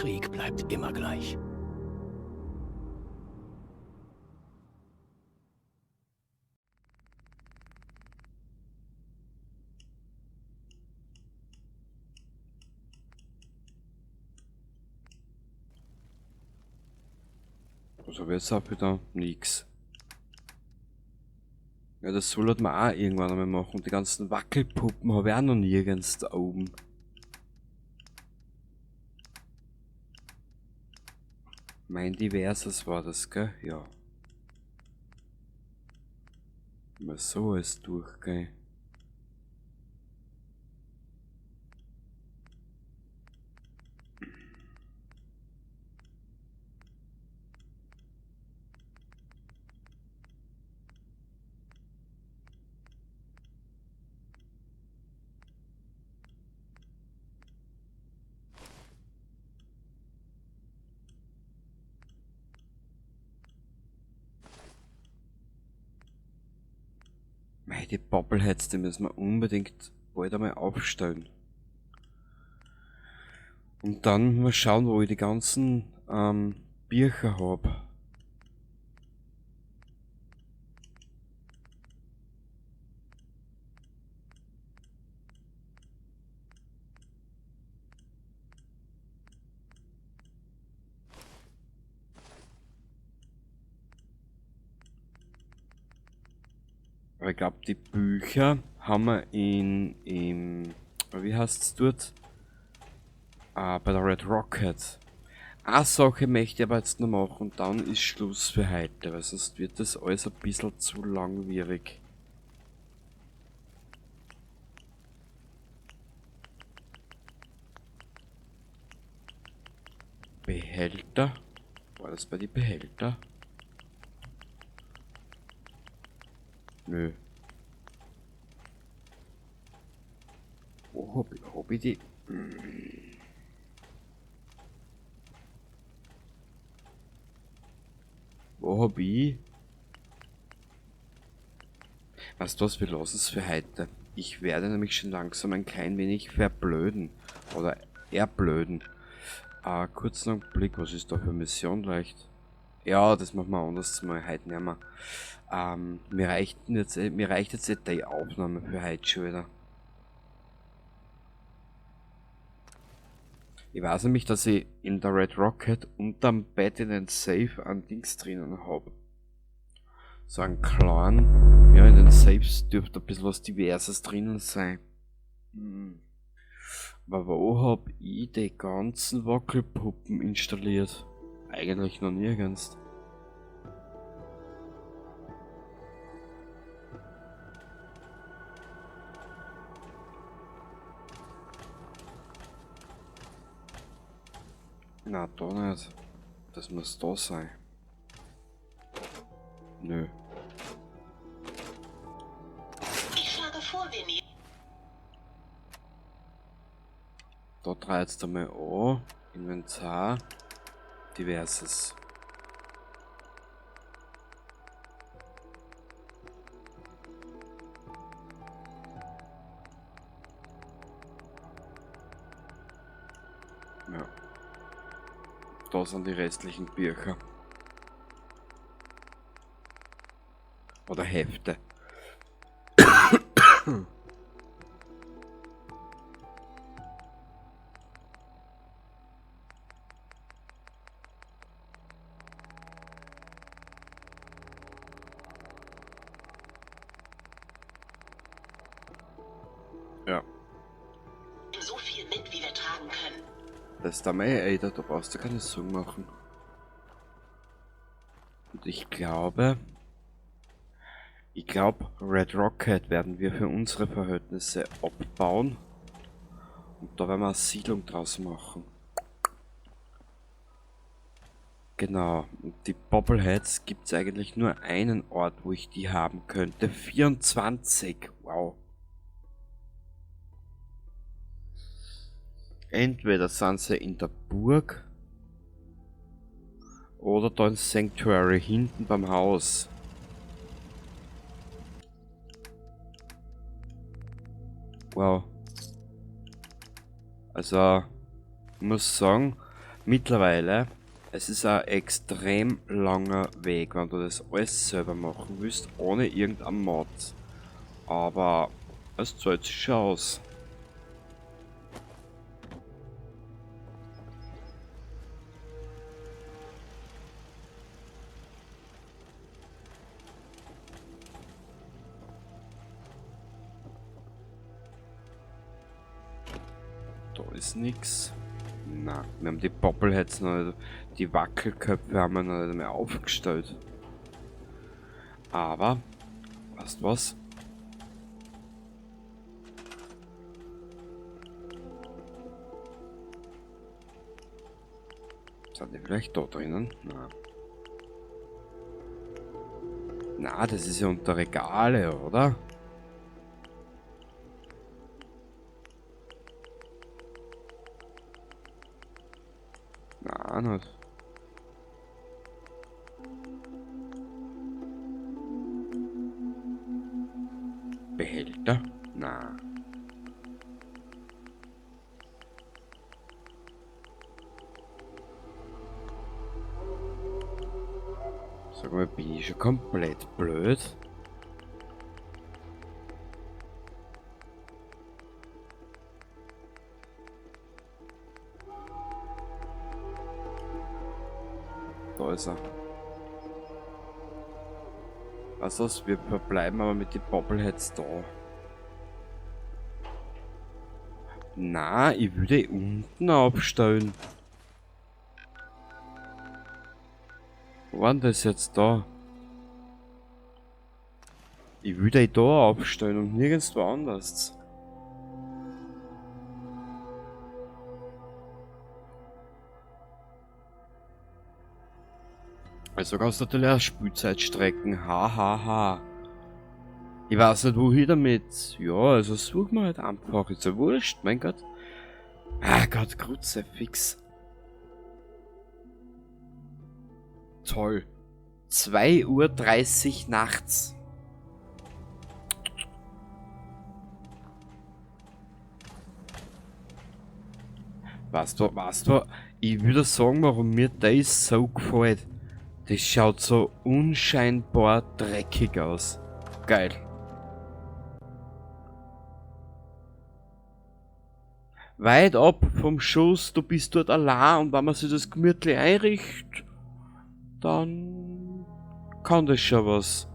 Krieg bleibt immer gleich. Was habe ich jetzt auch wieder? Nix. Ja, das soll man auch irgendwann einmal machen. Die ganzen Wackelpuppen habe ich auch noch nirgends da oben. Mein Diverses war das, gell? Ja. Mal so alles durchgehen. Mei, die Bobbleheads, die müssen wir unbedingt bald einmal aufstellen. Und dann mal schauen, wo ich die ganzen Bücher hab. Aber ich glaub, die Bücher haben wir im, wie heißt's dort? Ah, bei der Red Rocket. Eine Sache möchte ich aber jetzt noch machen und dann ist Schluss für heute, weil sonst wird das alles ein bisschen zu langwierig. Behälter? War das bei den Behälter? Nö. Wo hab ich die? Wo hab ich? Weißt du was, wir lassen es für heute. Ich werde nämlich schon langsam ein klein wenig verblöden. Oder erblöden. Kurz noch einen Blick, was ist da für Mission leicht? Ja, das machen wir anders mal heute nicht mehr. Mir reicht jetzt eh die Aufnahme für heute schon wieder. Ich weiß nämlich, dass ich in der Red Rocket unterm Bett in den Safe ein Dings drinnen hab. So einen kleinen. Ja, in den Safes dürfte ein bisschen was Diverses drinnen sein. Aber wo hab ich die ganzen Wackelpuppen installiert? Eigentlich noch nirgends. Na, da nicht. Das muss da sein. Nö. Ich schlage vor, wir nehmen. Da dreht's da mal an. Inventar. Diverses. Ja. Da sind die restlichen Bücher. Oder Hefte. Ja. So viel mit, wie wir tragen können. Das ist der May, ey, da brauchst du keine Sorgen machen. Und ich glaube, Red Rocket werden wir für unsere Verhältnisse abbauen. Und da werden wir eine Siedlung draus machen. Genau, und die Bobbleheads gibt's eigentlich nur einen Ort, wo ich die haben könnte. 24, wow. Entweder sind sie in der Burg oder da im Sanctuary hinten beim Haus. Wow. Also, ich muss sagen, Mittlerweile, es ist ein extrem langer Weg, wenn du das alles selber machen willst, ohne irgendeinen Mod. Aber es zahlt sich schon aus. Da ist nix. Na, wir haben die Bobbleheads noch nicht, die Wackelköpfe haben wir noch nicht mehr aufgestellt. Aber, weißt du was? Sind die vielleicht da drinnen? Na. Na, das ist ja unter Regale, oder? Na, nicht. Behälter? Na. Sag mal, bin ich schon komplett blöd? Da ist er. Also, wir verbleiben aber mit den Bobbleheads da. Na, ich würde unten aufstellen. Wo war denn das jetzt da? Ich würde da aufstellen und nirgendwo anders. Also kannst du natürlich auch Spielzeit strecken. Ha, ha, ha. Ich weiß nicht, wohin damit. Ja, also such mal halt einfach. Ist ja wurscht, mein Gott. Ah Gott, Kruzifix. Toll. 2:30 Uhr nachts. Weißt du, ich würde sagen, warum mir das so gefällt. Das schaut so unscheinbar dreckig aus. Geil. Weit ab vom Schuss, du bist dort allein und wenn man sich das gemütlich einrichtet, dann kann das schon was.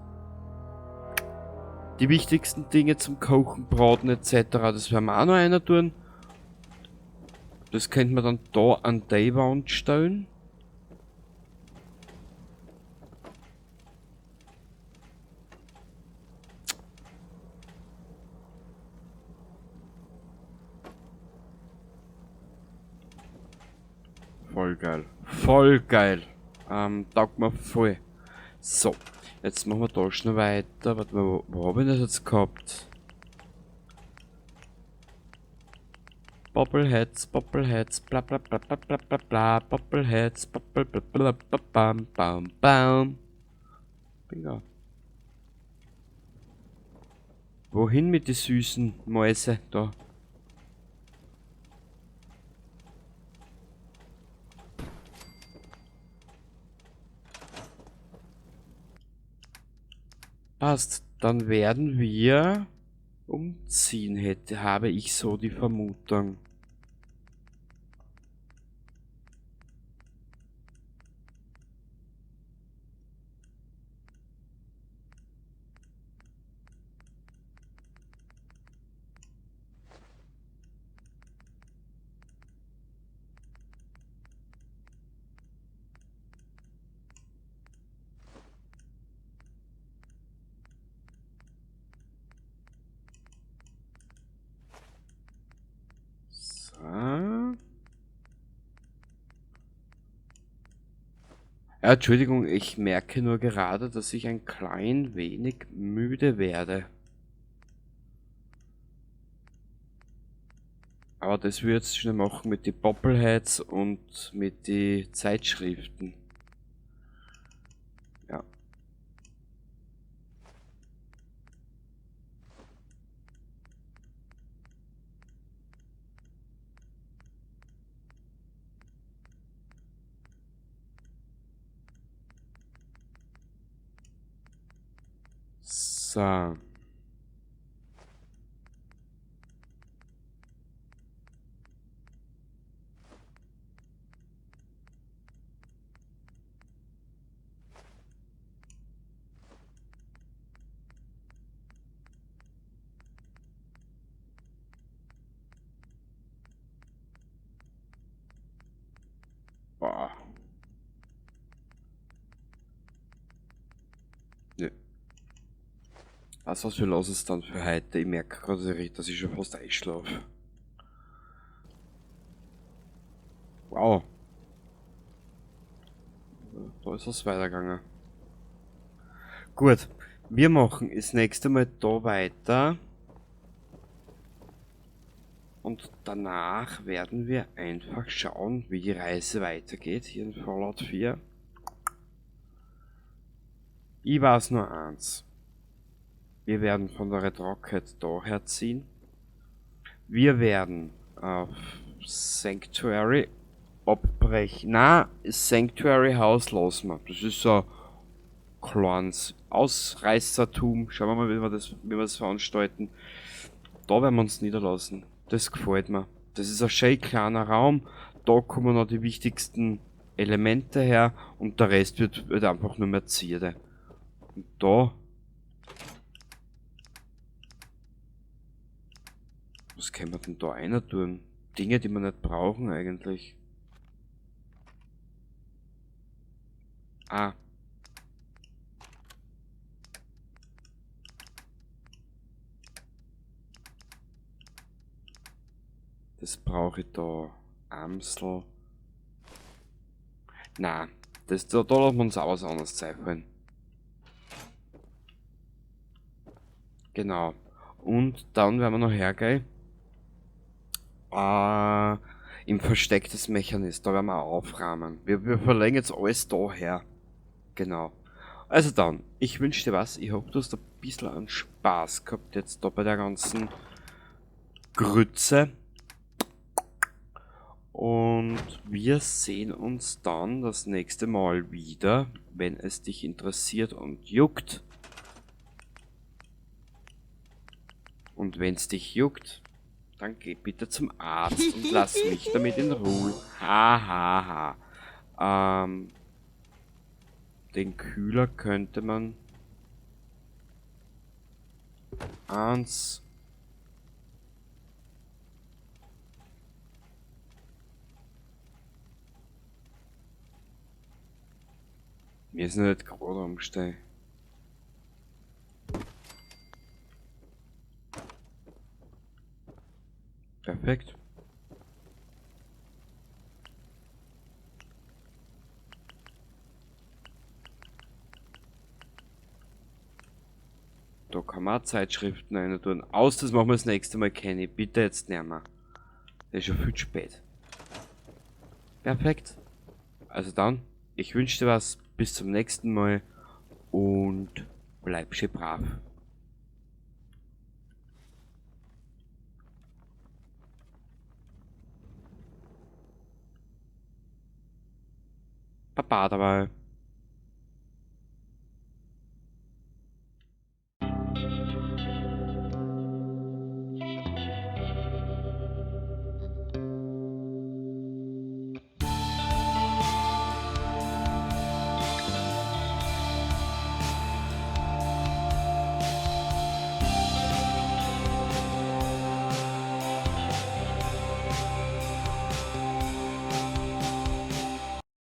Die wichtigsten Dinge zum Kochen, Braten et cetera, das werden wir auch noch einer tun. Das könnte man dann da an die Wand stellen. Voll geil. Voll geil. Taugt mir voll. So, jetzt machen wir da schnell weiter. Warte mal, wo hab ich das jetzt gehabt? Bobbleheads, Bobbleheads, bla bla bla bla bla bla bla, Bobbleheads, Bobble bla bla bla bam bam bam. Bingo. Wohin mit den süßen Mäuse da? Passt, dann werden wir umziehen, habe ich so die Vermutung. Ja, Entschuldigung, ich merke nur gerade, dass ich ein klein wenig müde werde. Aber das wir jetzt schnell machen mit den Bobbleheads und mit den Zeitschriften. Ja. So. Boah. Nö. Also, was wir lassen es dann für heute. Ich merke gerade, dass ich schon fast einschlafe. Wow. Da ist es weitergegangen. Gut. Wir machen das nächste Mal da weiter. Und danach werden wir einfach schauen, wie die Reise weitergeht hier in Fallout 4. Ich weiß nur eins. Wir werden von der Red Rocket daher ziehen. Wir werden auf Sanctuary abbrechen. Na, Sanctuary House lassen wir. Das ist so ein kleines Ausreißertum. Schauen wir mal, wie wir das veranstalten. Da werden wir uns niederlassen. Das gefällt mir. Das ist ein schön kleiner Raum. Da kommen noch die wichtigsten Elemente her und der Rest wird einfach nur mehr Zierde. Und da... Was können wir denn da rein tun? Dinge, die wir nicht brauchen eigentlich. Ah. Das brauche ich da. Amsel. Na, da lassen wir uns auch was anderes einfallen. Genau. Und dann werden wir noch hergehen. Im Versteck des Mechanismus, da werden wir auch aufrahmen. Wir verlegen jetzt alles da her. Genau. Also dann, ich wünsche dir was. Ich hoffe, du hast ein bisschen an Spaß gehabt jetzt da bei der ganzen Grütze. Und wir sehen uns dann das nächste Mal wieder, wenn es dich interessiert und juckt. Und wenn's dich juckt, dann geh bitte zum Arzt und lass mich damit in Ruhe. Ha, ha, ha. Den Kühler könnte man... 1... Mir ist nicht gerade umstehen. Perfekt. Da kann man auch Zeitschriften rein tun. Aus, das machen wir das nächste Mal, Kenny. Bitte jetzt nicht mehr. Das ist schon viel zu spät. Perfekt. Also dann, ich wünsche dir was. Bis zum nächsten Mal und bleib schön brav. Baba dabei.